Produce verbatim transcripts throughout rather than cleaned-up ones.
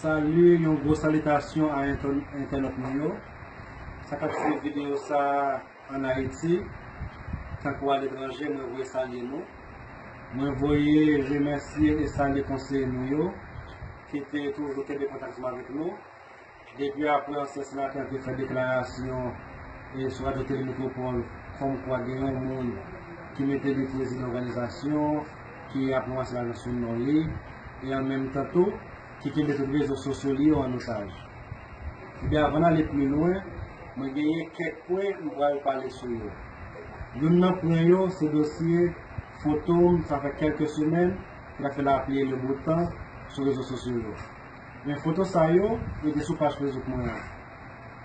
Salut, yon gwo salitasyon a entè-, entènòt nou yo. Sa k ap swiv videyo sa a ann Ayiti, tankou aletranje, mwen voye salye nou. Mwen voye remèsye e salye konseye nou yo, ki te toujou kenbe kontak ansanm avèk nou. Depi apre ansyen senatè an te fè deklarasyon e sou Radyo Tele Metropole, kòmkwa gen yon moun ki mete li prezidan òganizasyon, ki ap ranmase lajan sou non li, e an menm tan tou, ki kenbe tout rezo sosyo li yo an otaj. Ebyen, avan n ale pi lwen, mwen genyen kèk pwen m pral pale sou yo. Youn nan pwen yo, se dosye foto m, sa fè kèlke semèn, ki t ap fè lapli e le bo tan sou rezo sosyo yo. Men foto sa yo, yo te sou paj Facebook mwen an.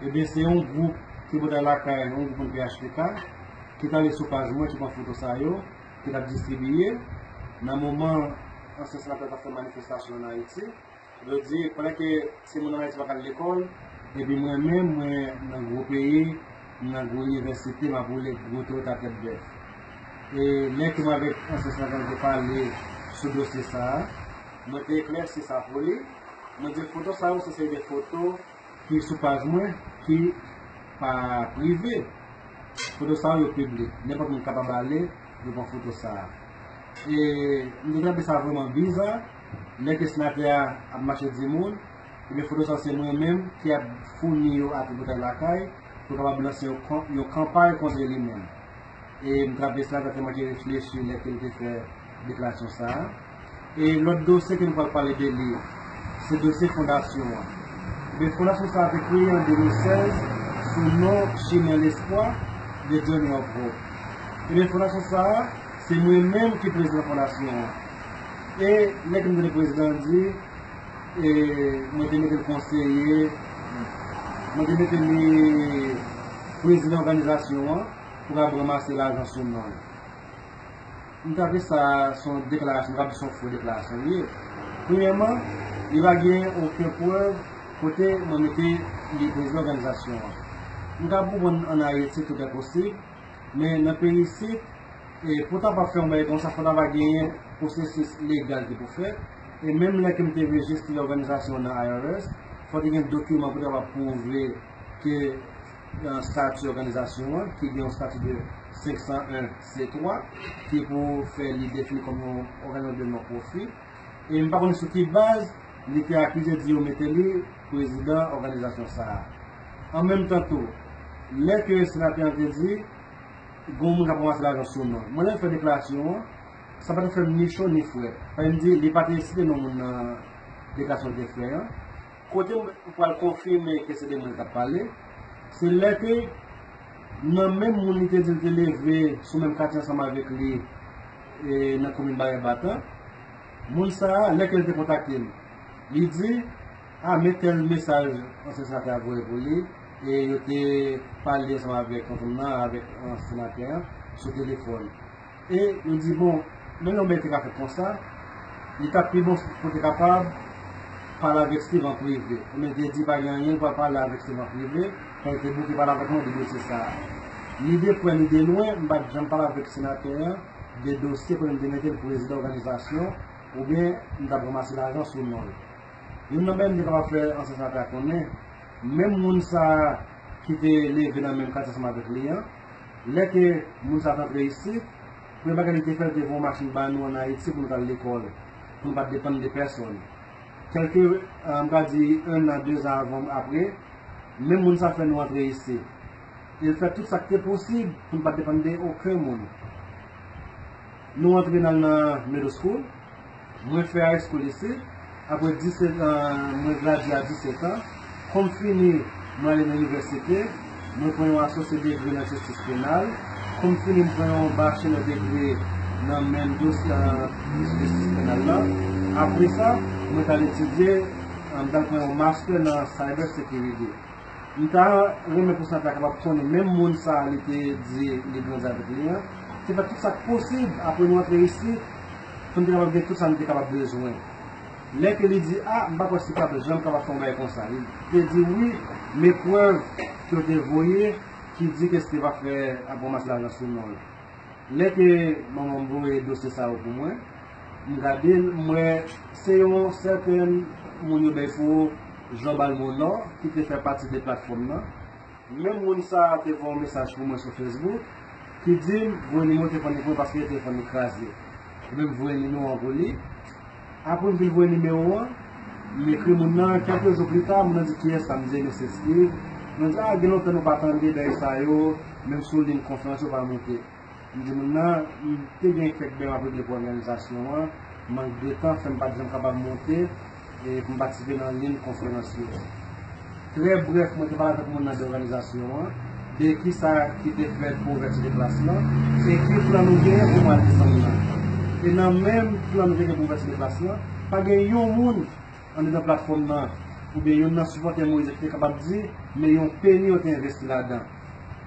Ebyen, se yon gwoup ki botay lakay, yon gwoup moun P H T K, ki t ale sou paj mwen, ki pran foto sa yo, ki t ap distribiye. Nan moman ansyen senatè t ap fè manifestasyon ann Ayiti, yo di, pandan ke timoun ann Ayiti pa ka al lekòl, epi mwen menm, mwen nan gwo peyi, m nan gwo inivèsite, m ap woule gwo tòt a tèt bèf. E lè ke mwen avèk ansyen senatè an te pale sou dosye sa a, mwen te eklèsi sa pou li. Mwen di foto sa yo se seri de foto ki sou paj mwen, ki pa prive. Foto sa yo piblik. Nenpòt moun kapab ale, yo pran foto sa a. E m te twouve sa vrèman biza, lè ke senatè a ap mache di moun, ebyen foto sa yo se mwen menm ki ap founi yo ak botay lakay, pou kapab lanse yon kan-, yon kanpay kont li menm. E m twouve senatè a te manke reflechi lè ke l te fè deklarasyon sa a. E lòt dosye ke nou pral pale de li, se dosye fondasyon an. Ebyen, fondasyon sa a te kreye an de mil sèz sou non Chemin Lespwa, The Journey of Hope. Ebyen, fondasyon sa a, se mwen menm ki prezidan fondasyon an. E lè ke m tande prezidan an di, e mwen te mete l konseye, mwen te mete li prezidan òganizasyon an, pou kapab ranmase lajan sou non l. M twouve sa se yon deklarasyon, m ka di se yon fo deklarasyon li ye. Premyèman, li pa gen okenn prèv kote mwen mete li prezidan òganizasyon an. M ka konprann ann Ayiti tout est possible, men nan peyi isit, e pou w ta pa fè yon bagay konsa, fò w ta pa genyen pwosesis legal ki pou fèt. E menm lè ke m te rejistre òganizasyon nan I R S, fò w te gen dokiman pou w ta kapab pwouve ke nan estati òganizasyon an, ki gen yon estati de senk san en C twa, ki pou fè li defini kòm yon òganizasyon de non-profit. E m pa konnen sou ki baz li te akize di yo mete li prezidan òganizasyon sa a. An menm tan tou, lè ke senatè an te di, gen yon moun k ap ranmase lajan sou non l. Mwen, lè m fè deklarasyon an, sa pa te fè m ni cho ni frèt. Sa vle di, li pa te site non moun nan deklarasyon l te fè an. Kote m pral konfime ke se de mwen k ap pale, se lè ke nan menm moun li te di l te leve sou menm katye ansanm avèk li, e, nan komin Baryè Batan, moun sa a, lè ke l te kontakte m, li di, a, men tèl mesaj ansyen senatè a voye pou li, e yo te pale ansanm avèk tonton m nan, avèk ansyen senatè a, sou telefòn. E yo di, bon, menm yon bagay te ka fèt konsa, li t ap pi bon pou te kapab pale avèk Steve an prive. Ebyen, te di pa gen anyen, li pral pale avèk Steve an prive, pandan l te bouke pale avèk mwen de dosye sa a. Ni de prè, ni de lwen, m pa t janm pale avèk senatè an de dosye kote m te mete l prezidan òganizasyon, oubyen m t ap ranmase lajan sou non l. Youn nan bagay m te kapab fè ansyen senatè a konnen, menm moun sa a ki te leve nan menm katye ansanm avèk li an, lè ke moun sa a t antre isit, premye bagay li te fè, li te voye yon machin ba nou ann Ayiti pou nou t al lekòl, pou nou pa t depann de pèsòn. Kèlke, eh, m ka di, en an, de zan avan, apre, menm moun sa a fè nou antre isit. E l fè tout sa k te posib pou nou pa t depann de okenn moun. Nou antre nan, nan middle school. Mwen fè high school isit. Apre disèt an, mwen gradye a disèt an. Kon m fini, mwen ale nan inivèsite. Mwen pran yon asosye degre nan jistis penal. Kon m fini, m pran yon bachelor degre nan menm dosye, ah, jistis penal la. Apre sa, mwen t al etidye, ah, m t al pran yon master nan cyber security. M ta renmen pou senatè a kapab konnen, menm moun sa a li te di li grandi avèk li an, te fè tout sa k posib apre nou antre isit, pou n te kapab gen tout sa n te kapab bezwen. Lè ke li di, a, m pa kwè si p ap janm kapab fè yon bagay konsa. Li te di wi, men prèv ke yo te voye ki di ke Steve ap fè, ap ranmase lajan sou non l. Lè ke manman m voye dosye sa yo pou mwen, M gade l, m wè se yon sèten moun yo bay pou Job Almonor ki te fè pati de platfòm nan. Menm moun sa a te voye yon mesaj pou mwen sou Facebook ki di m voye nimewo telefòn li pou mwen paske telefòn li kraze. Ebyen, m voye nimewo an pou li. Apre m vin voye nimewo an, m ekri moun nan, kèlke jou pli ta, moun nan di, "Kiyès sa?" M di, "Mesye Steve." Moun nan di, "A, gen lontan nou pa tande, bagay sa yo, menm sou liy konferans yo pa monte." M di moun nan, m te gen kèk bèy m ap regle pou òganizasyon an, mank de tan fè m pa t janm kapab monte e pou m patisipe nan liy konferans yo. Trè brèf, mwen te pale avèk moun nan de òganizasyon an, de kisa ki te fèt pou ouvèti de plas lan, e ki plan nou genyen pou mwa desanm nan. E nan menm plan nou te gen pou ouvèti de plas lan, pa gen yon moun anndedan platfòm nan, oubyen youn nan sipòtè Moyiz yo ki te kapab di, men yon peni yo te envesti ladan.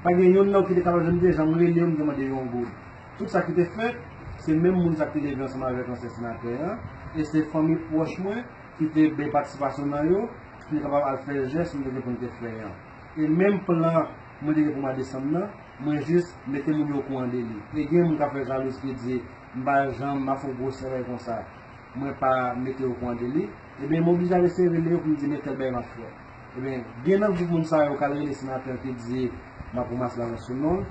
Pa gen youn nan yo ki te kapab di m te janm rele yo, m te mande yo yon goud. Tout sa ki te fèt, se menm moun sa ki te leve ansanm avèk ansyen senatè an, e se fanmi pwòch mwen ki te bay patisipasyon nan yo, pou nou kapab al fè jès nou te gen pou nou te fè an. E menm plan mwen te gen pou mwa desanm nan, mwen jis mete moun yo okouran de li. E gen moun k ap fè jalouzi ki di, m pa janm, m ap fè yon gwosè bagay konsa, mwen pa mete yo okouran de li. Ebyen, m oblije al eseye rele yo pou m di, men tèl bagay m ap fè. Ebyen, gen nan gwoup moun sa yo k al rele senatè ki di, m ap ranmase lajan sou non l.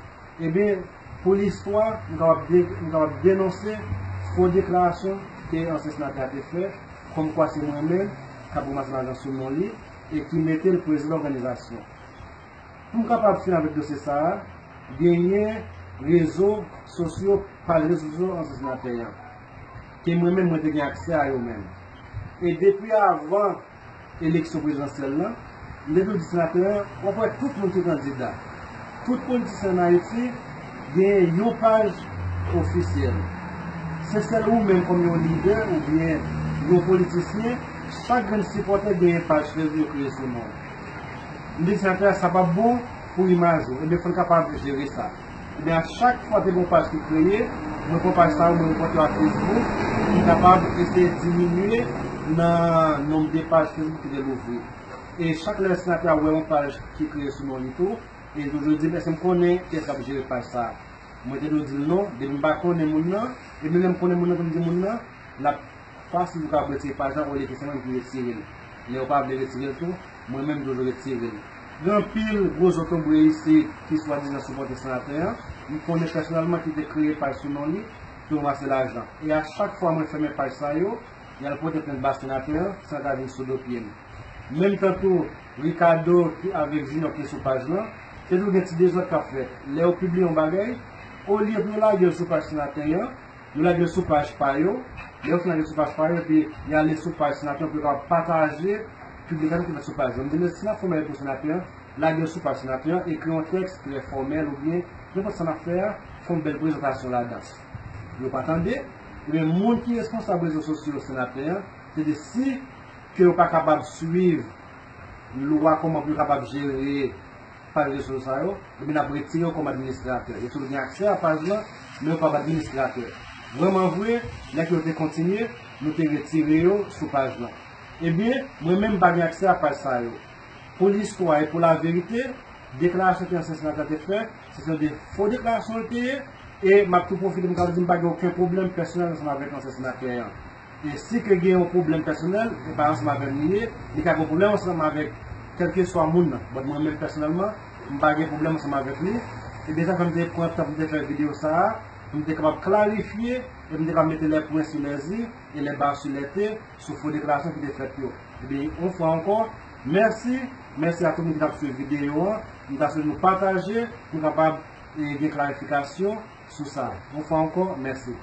Ebyen, pou listwa, m kapab de-, m kapab denonse fo deklarasyon ke ansyen senatè a te fè, kòmkwa se mwen menm k ap ranmase lajan sou non li e ki mete l prezidan òganizasyon. Pou m kapab fini avèk dosye sa a, genyen rezo sosyo, paj rezo sosyo ansyen senatè an, ke mwen menm mwen te gen aksè a yo menm. E depi avan eleksyon prezidansyèl lan, m te toujou di senatè an, w ap wè tout moun ki kandida, tout politisyen ann Ayiti genyen yon paj ofisyèl. Se sèl ou menm kòm yon lidè oubyen yon politisyen, chak grenn sipòtè genyen paj Facebook yo kreye sou non w. M te di senatè a sa p ap bon pou imaj ou. Ebyen, fò n kapab jere sa. Ebyen, a chak fwa te gen yon paj ki kreye, mwen pran paj sa yo, mwen repòte yo ak Facebook, pou m kapab eseye diminye nan nonb de paj Facebook ki te louvri. E chak lè senatè a wè yon paj ki kreye sou non li tou, e li toujou di m, èske m konnen kiyès k ap jere paj sa a? Mwen te toujou di l non, depi m pa konnen moun nan, epi lè m konnen moun nan, tou m di moun nan, l ap fasil pou kapab retire paj la, olye ke se mwen ki retire l. Lè yo pa vle retire l tou, mwen menm m toujou retire l. Gen anpil gwo zotobre isit ki swadizan sipòte senatè an, m konnen pèsonèlman ki te kreye paj sou non li pou yo ranmase lajan. E a chak fwa mwen fèmen paj sa yo, y al pote plent ba senatè an, senatè a vin sou do pye m. Menm tan tou, Ricardo ki avèk Junior ki sou paj lan, te toujou gen ti dezòd k ap fèt. Lè yo pibliye yon bagay, olye pou yo lage l sou paj senatè an, yo lage l sou paj pa yo. Lè yo fin lage l sou paj pa yo, epi y ale sou paj senatè an pou yo kapab pataje piblikasyon ki fèt sou paj lan. M di, men si n ap fè yon bagay pou senatè an, lage l sou paj senatè an, ekri yon tèks trè fòmèl oubyen nenpòt sa n ap fè a, fè yon bèl prezantasyon ladan. Yo pa tande, ebyen, moun ki responsab rezo sosyo senatè an, te di si ke yo pa kapab swiv lwa kòman pou yo kapab jere paj rezo sosyo sa yo, ebyen n ap retire yo kòm administratè. Yo toujou gen aksè a paj lan, men yo pa administratè. Vrèman vre, nèg yo te kontinye, nou te retire yo sou paj lan. Ebyen, mwen menm m pa gen aksè a paj sa yo. Pou listwa e pou laverite, deklarasyon ke ansyen senatè te fè, se yon de fo deklarasyon l te ye, e m ap tou pwofite pou m kapab di m pa gen okenn pwoblèm pèsonèl ansanm avèk ansyen senatè an. E si ke gen yon pwoblèm pèsonèl, e pa ansanm avè m li ye, li ka gen yon pwoblèm ansanm avèk kèlkeswa moun nan. But mwen menm pèsonèlman, m pa gen pwoblèm ansanm avèk li. E de sa fè m te pran tan pou m te fè videyo sa a, pou m te kapab klarifye, e pou m te kapab mete les points sur les i e les barres sur les t sou fo deklarasyon ki te fèt yo. Ebyen, yon fwa ankò, mèsi, mèsi a tout moun ki t ap swiv videyo an. M ta swete nou pataje, pou nou kapab, e, gen klarifikasyon sou sa. Yon fwa ankò, mèsi.